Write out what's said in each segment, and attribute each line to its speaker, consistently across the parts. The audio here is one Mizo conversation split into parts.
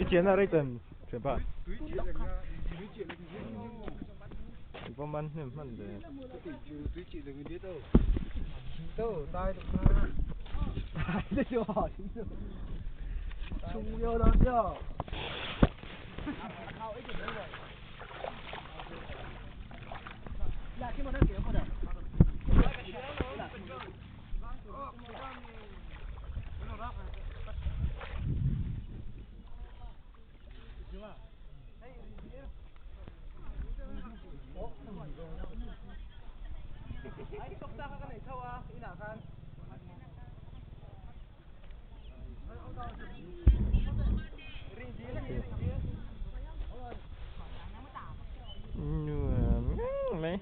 Speaker 1: thian a rei tawh em thianpa? I va man hnem hman ve. Nuam ngang mai.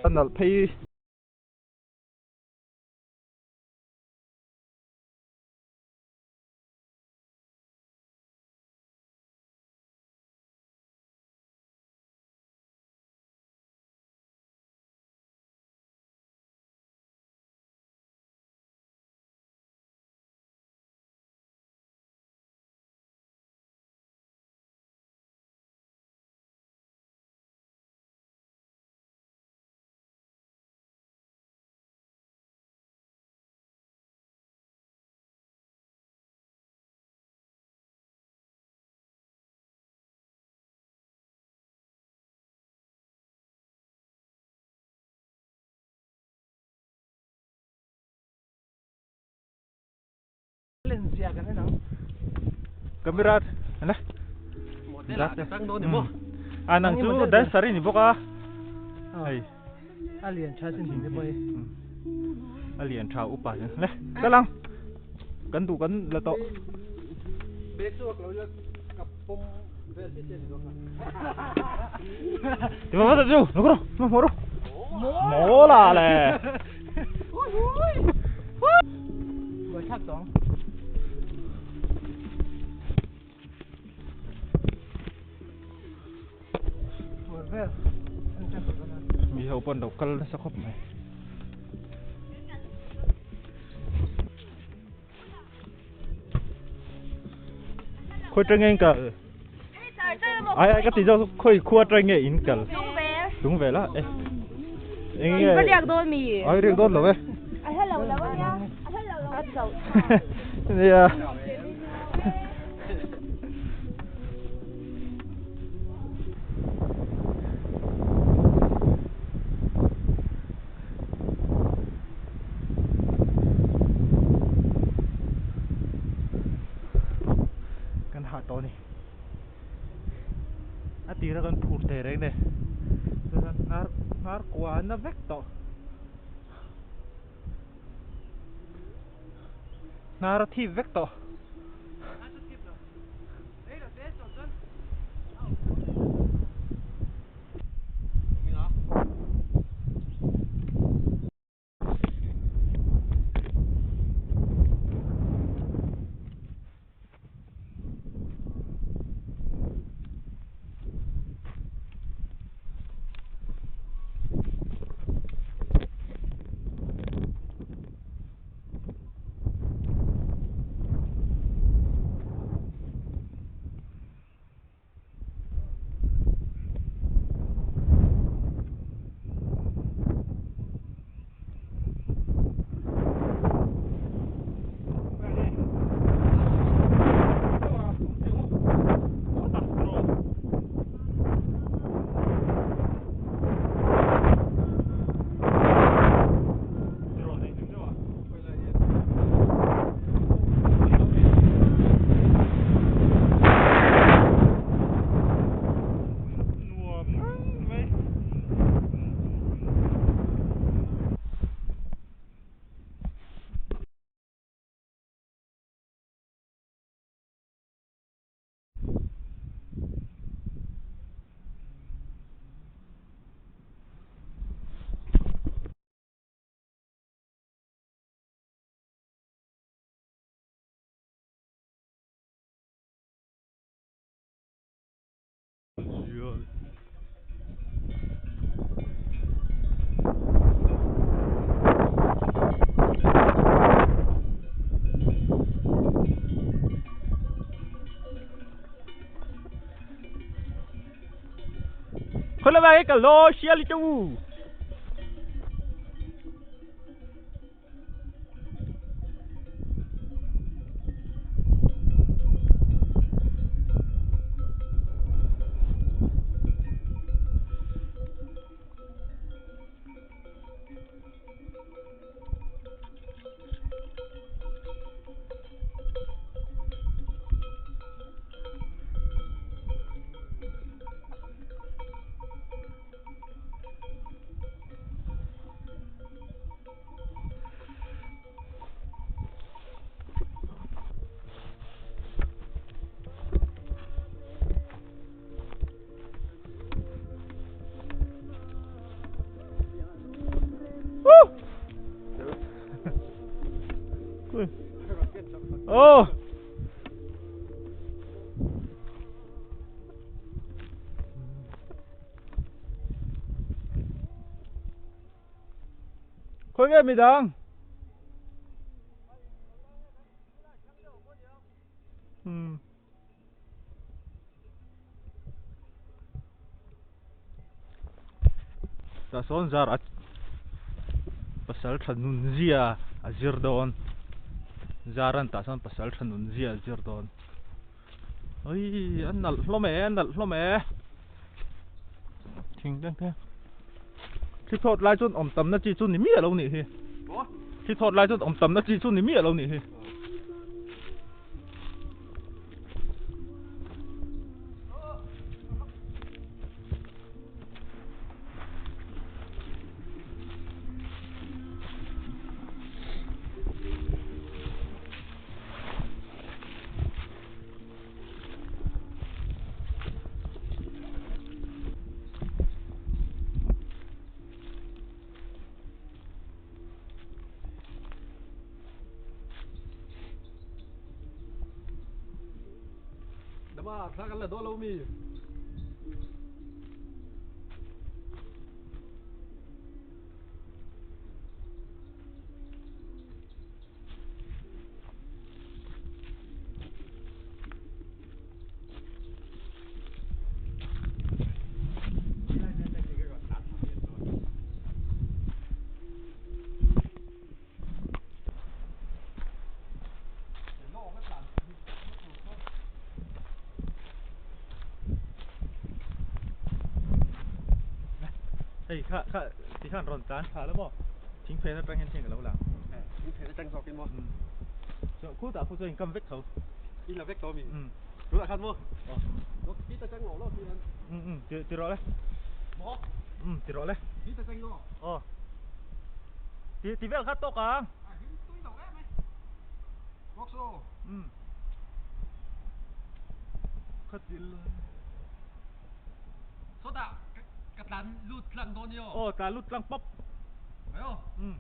Speaker 1: A nalh phei. Camera ana a nang chu dancer i ni bawk a hei
Speaker 2: a lian tha sin ni pawh hi.
Speaker 1: A lian tha upa chu le kal ang kan duh kan la tawh. Ti va va chu no ro no mo ro mo la le. Mi ho pawn lo kal nasa khawp mai. Khawi tang nge in kal? Ai ai ka ti zawk khawi khua tang nge in kal? Tung vel a e. Eng nge?
Speaker 2: In riak dawn mi?
Speaker 1: Ai riak dawn lo e.
Speaker 2: A hla lo lo ania. A hla lo lo. A chauh.
Speaker 1: Nia. Kan hah tawh a ni a tira kan phur thei reng ne chuan hnar hnar kua a na vek tawh hnar a thip vek tawh. Khawi lai ka lo siali chu. Oh! Khawi nge midang? Hmm. Tah sawn zar a pasal tha nun zia a zir dawn zar an tah sawn pasal tha nun zia a zir dawn ui a nalh hlawm e a nalh hlawm e thing te te thli thawt lai chuan awm tam na chi chu ni miah lo nih hi thli thawt lai chuan awm tam na chi chu ni miah lo nih hi. Hei kha kha ti khan rawn tlan thla la maw thing phen atang hian thing a lo lang.
Speaker 3: Thing phen atang zawk in maw?
Speaker 1: So khutah khu chuan in kam vek tho.
Speaker 3: In la vek tawh mi? Tunah khan maw? Aw. Ti ta chang lo lo ti an.
Speaker 1: Um ti ti rawh le.
Speaker 3: Maw?
Speaker 1: Um ti rawh le.
Speaker 3: Ti ta chang lo.
Speaker 1: Aw. Ti ti vel kha tawk ang.
Speaker 3: A him tui lo em ai. Bawk so.
Speaker 1: Um. Kha til.
Speaker 3: Sawtah ka tlan lut tlang dawn i aw.
Speaker 1: Aw tlan lut tlang pawp.
Speaker 3: Mai aw.
Speaker 1: Um.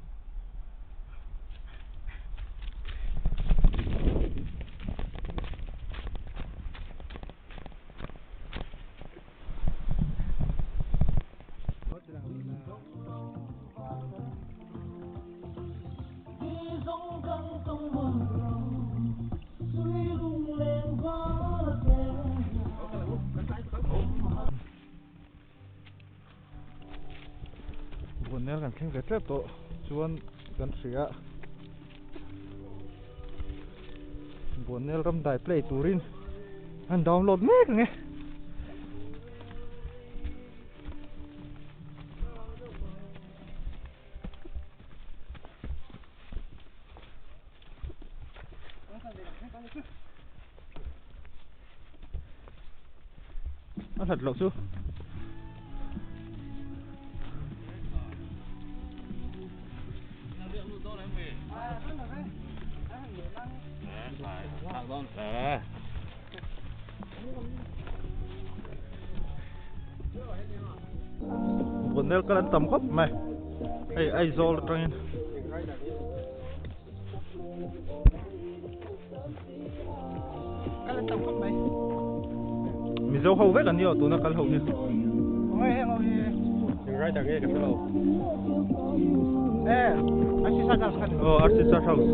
Speaker 1: Buannel kan thleng ve tep tawh chuan kan hria Buannel ram dai play turin an download mek ang e. A hlat loh chu. Buannel kal an tam khawp mai hei Aizawl atangin.
Speaker 3: Kal an tam khawp mai.
Speaker 1: Mizo ho vek an ni aw tuna kal ho hi.
Speaker 3: Ngai heng ho hi.
Speaker 4: Eng rider nge ka hre lo.
Speaker 3: Eh, RC Star House kha ni.
Speaker 1: Aw RC Star House.